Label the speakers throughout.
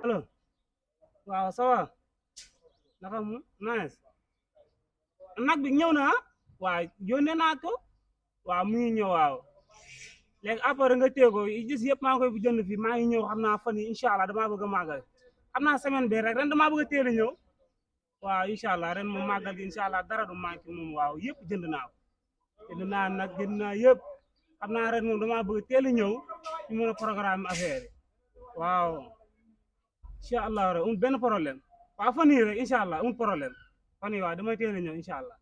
Speaker 1: allo waaw ça va naka mu nice nag bi ñëw na ah waaw yónnee naa ko waaw mu ngi ñëw waaw léegi après nga téye ko yi gis yëpp maa ngi koy jënd fii maa ngi ñëw xam naa fan yi incha allah damaa bëgg a màggal xam naa semaine bi rek ren damaa bëgg a teel a ñëw waaw incha allah ren moom màggal gi incha allah dara du manqué moom waaw yëpp jënd naa ko jënd naa nag jënd naa yëpp xam naa ren moom damaa bëgg a teel a ñëw ñu mën a programme affaire yi waaw incha allah rek amul benn problème waaw fan yii rek incha allah amul problème fan yii waaw damay teel a ñëw incha allah.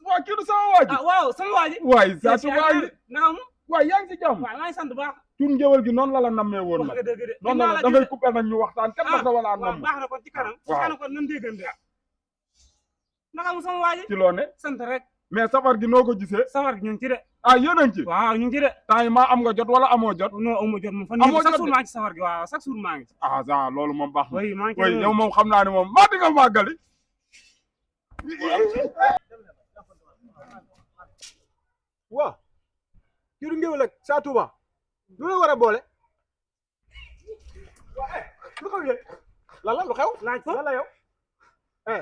Speaker 2: waa kii du sama waa ji.
Speaker 1: ah waaw sama waa ji.
Speaker 2: waay saa su waay
Speaker 1: naam.
Speaker 2: waay yaa ngi si jàmm.
Speaker 1: waaw maa ngi sant bu baax.
Speaker 2: tur ngéwél gi noonu la la nammee woon nag.
Speaker 1: wax nga dëgg de.
Speaker 2: noonu la da ngay coupé nag ñu waxtaan kenn dafa wala
Speaker 1: waaw
Speaker 2: namm.
Speaker 1: baax na kon ci kanam. ci kanam kon nan déggante. naka mu sama waa ji.
Speaker 2: ci loo ne.
Speaker 1: sant rek.
Speaker 2: mais safar gi noo ko gisee.
Speaker 1: safar gi ñu ngi ci de.
Speaker 2: ah yéen a ngi ci.
Speaker 1: waaw ñu ngi ci de.
Speaker 2: temps yi maa am nga jot wala amoo jot.
Speaker 1: non amoo jot moom fan
Speaker 2: amoo
Speaker 1: yii chaque
Speaker 2: jot
Speaker 1: jour maa ngi ci safar gi waaw chaque jour maa ngi ci.
Speaker 2: ah ça loolu moom baax na.
Speaker 1: oui maa ngi ci
Speaker 2: oui yow moom xam naa ne moom maa di nga màggali.
Speaker 3: waaw kii du ngéwél ak Sa Touba lu la war a boole lu xew yéen lan la lu xew
Speaker 1: laaj ko
Speaker 3: lan la yow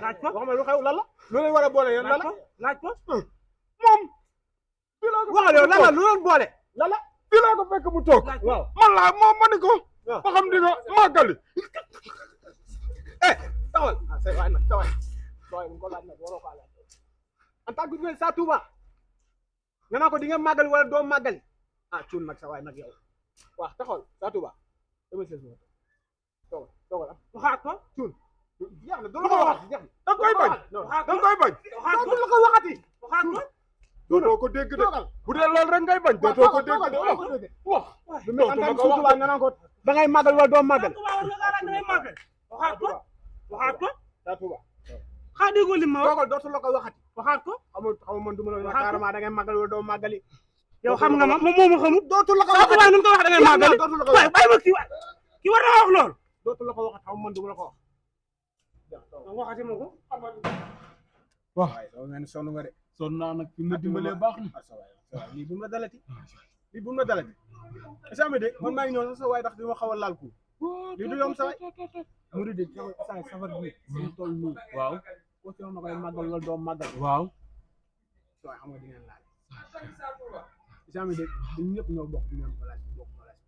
Speaker 1: laaj ko
Speaker 3: wax ma lu xew lan la lu leen war a boole yéen lan la
Speaker 1: laaj ko
Speaker 2: moom. fii laa ko
Speaker 3: waxal yow lan la lu leen boole lan la
Speaker 2: fii laa ko fekk mu toog.
Speaker 3: waaw
Speaker 2: man laa moom ma ni ko. ba xam dina màggali.
Speaker 3: taxawal say waay nag taxawal waay mu ko laaj nag waroo ko laaj en tant que ngéwél Sa Touba nga naa ko di nga màggali wala doo màggali cuun nag sa waay nag yow waaw taxawal Sa Touba dama sees mo toogal
Speaker 1: waxaat ko
Speaker 3: cuun jeex na doo la ko wax jeex
Speaker 2: da nga koy bañ. da nga koy bañ.
Speaker 1: waxaat ko
Speaker 3: doo la ko waxati
Speaker 1: waxaat ko
Speaker 2: dootoo ko dégg de. bu dee loolu rek ngay bañ. dootoo ko dégg de wax.
Speaker 3: lu mel en tant que Touba nga naan ko da ngay màggal wala doo màggal
Speaker 1: waxaat ko waxaat ko
Speaker 3: Sa Touba
Speaker 1: xaa déggoo li ma wax
Speaker 3: toogal dootu la ko waxati
Speaker 1: waxaat ko
Speaker 3: xamul man du ma la wax carrément da ngay màggal wala doo màggali
Speaker 1: yow xam nga ma moom moo ma xamul
Speaker 3: dootu la ko
Speaker 1: Sa Touba nu mu ko wax da ngay màggali
Speaker 3: dootu la ko
Speaker 1: waaye bàyyi ma kii war naa wax lool
Speaker 3: dootu la ko waxati xamul man du ma la ko wax
Speaker 1: waxati ma ko
Speaker 2: waaw
Speaker 3: waaw mel ni sonn nga de
Speaker 2: sonn naa nag fi mu dimbalee baax na.
Speaker 3: lii bu mu la dalati lii bu mu la dalati sama de man maa ngi ñëw sa waay ndax di ma xaw a laal ko lii du yomb sa waay mu di sa safar bi suñu toll nii
Speaker 2: waaw.
Speaker 3: ko ci na koy màggal wala doo màggal
Speaker 2: waaw.
Speaker 3: sa waay xam nga di ngeen laal sama de ñun ñëpp ñoo bokk même place bokk place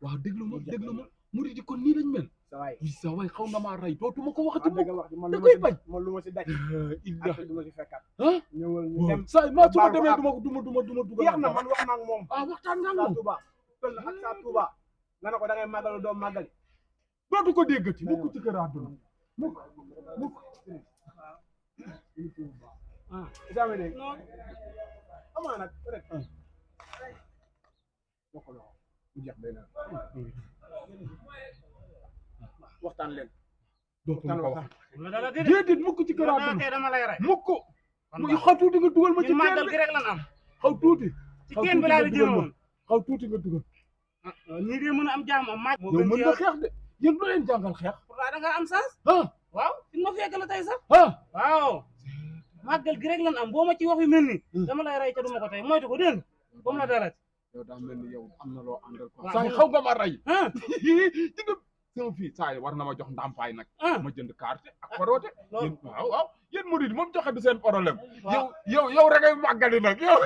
Speaker 2: waaw déglu ma murid yi kon nii lañ mel.
Speaker 3: sa waay
Speaker 2: sa waay xaw na maa rey dootuma ko waxati
Speaker 3: dëgg wax man
Speaker 2: da koy bañ.
Speaker 3: man lu ma si daj
Speaker 2: illa
Speaker 3: ak du ma si fekkat
Speaker 2: ah
Speaker 3: ñëwal ñu dem
Speaker 2: saa maa su ma
Speaker 3: baal ko
Speaker 2: demee
Speaker 3: ak-
Speaker 2: duma dugal.
Speaker 3: jeex na man wax naa ak moom
Speaker 2: ah waxtaan nga ak
Speaker 3: Sa
Speaker 2: moom.
Speaker 3: Touba toll ak Sa Touba nga ne ko da ngay màggal wala doo màggal
Speaker 2: dootu ko déggati mukk ci kër àdduna mukk.
Speaker 3: sama de amaa nag rek waxaloo mu jeex benn waxtaan leen
Speaker 2: dootuma ko wax.
Speaker 1: la dala de
Speaker 2: déedéet mukk ci kër àdduna
Speaker 1: tey dama lay rey
Speaker 2: mukk. muy xaw tuuti nga dugal ma ci
Speaker 1: ñun màggal
Speaker 2: teen
Speaker 1: gi
Speaker 2: bi
Speaker 1: rek lan am
Speaker 2: xaw tuuti.
Speaker 1: ci teen bi laa la jëmoon
Speaker 2: xaw tuuti nga dugal.
Speaker 1: nii de mën a am jaam am màgg moo
Speaker 2: yow
Speaker 1: gën
Speaker 2: mën
Speaker 1: ci
Speaker 2: nga
Speaker 1: yow
Speaker 2: xeex de yéen lu leen jàngal xeex.
Speaker 1: pourtant da nga am sens
Speaker 2: ah
Speaker 1: waaw fi ma fekk la tey sax
Speaker 2: ah.
Speaker 1: waaw màggal gi rek lan am boo ma ci wax yu mel nii dama lay rey ca duma ko tey moytu ko dégg nga ba mu la dalat
Speaker 2: yow daa mel ni yow am na loo àndal quoi.
Speaker 1: waaw
Speaker 2: saa yi xaw nga ma rey.
Speaker 1: ah
Speaker 2: ci nga sama fii saa yi war na ma jox ndàmpaay nag.
Speaker 1: ah
Speaker 2: ma jënd carte ak faroote.
Speaker 1: loolu
Speaker 2: waaw waaw yéen murid moom joxe du seen problème.
Speaker 1: waaw
Speaker 2: yow rek ay màggali nag yow.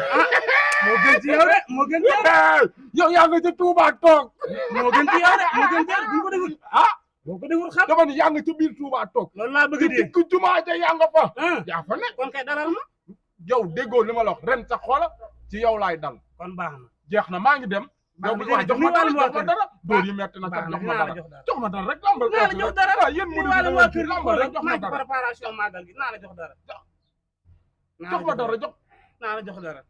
Speaker 1: moo gën ci yow de moo gën ci yow
Speaker 2: yow yaa nga ca Touba toog.
Speaker 1: moo gën ci yow de moo gën ci yow bu ko deful
Speaker 2: ah
Speaker 1: boo ko deful xam
Speaker 2: dama ni yaa nga ca biir Touba toog.
Speaker 1: loolu laa bëgg a dégg
Speaker 2: ku jumaa ja yaa nga fa.
Speaker 1: ah
Speaker 2: yaa fa ne.
Speaker 1: kon kay dalal ma
Speaker 2: yow déggoo li ma la wax ren sa xoola ci yow laay dal.
Speaker 1: kon baax na
Speaker 2: jeex na maa ngi dem.
Speaker 1: baax na
Speaker 2: yow wax jox ma dara jox ma dara. dóor yi metti na
Speaker 1: baax
Speaker 2: kat
Speaker 1: na
Speaker 2: jox ma
Speaker 1: dinaa la
Speaker 2: dara
Speaker 1: jox dara
Speaker 2: jox ma dara rek lambal.
Speaker 1: dinaa la jox dara
Speaker 2: waaw yéen murid
Speaker 1: wàllu waa kër
Speaker 2: lambal rek jox ma
Speaker 1: maa ci
Speaker 2: dara.
Speaker 1: préparation màggal gi naa la jox dara
Speaker 2: jox ma dara jox.
Speaker 1: naa la jox dara